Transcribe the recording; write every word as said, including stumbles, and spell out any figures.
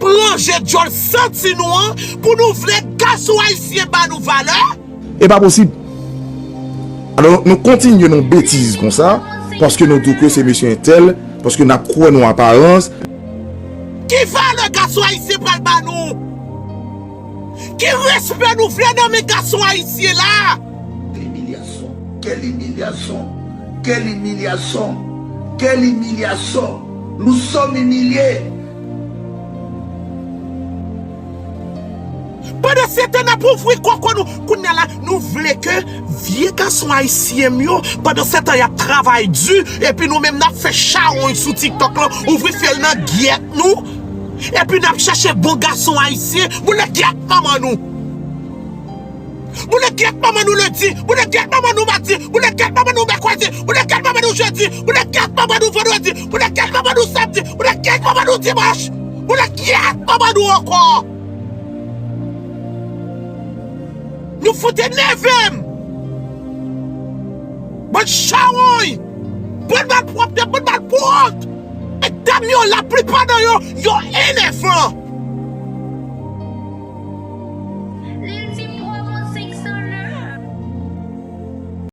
Ranje djòl santi nou an pou nou vle gason ayisyen ba nou valè? E pa posib. Alò, nou kontinye nan betiz konsa, paske nou di ke se mesye entèl, paske n ap kwè nan aparans. Ki valè gason ayisyen pral ba nou? Ki respè nou vle nan men gason ayisyen la? Quelle humiliation, quelle humiliation, quelle humiliation, quelle humiliation. Nous sommes humiliés. Pandan se tan n ap ouvri kòkò nou, kounye a la, nou vle ke vye gason ayisyen m yo, pandan se tan y ap travay di, epi nou menm n ap fè chawony sou TikTok lan, ouvri fyèl nan gyèt nou, epi n ap chèche bon gason ayisyen, boule gyèt manman nou. Boule gyèt manman nou lendi, boule gyèt manman nou madi, boule gyèt manman nou mèkredi, boule gyèt manman nou jedi, boule gyèt manman nou vandredi, boule gyèt manman nou samdi, boule gyèt manman nou dimanch, boule gyèt manman nou ankò. Nou fout enève m. Bann chawony. Bann malpwòpte, bann malpwòt. E dam yo, laplipa nan yo, yo enèvan.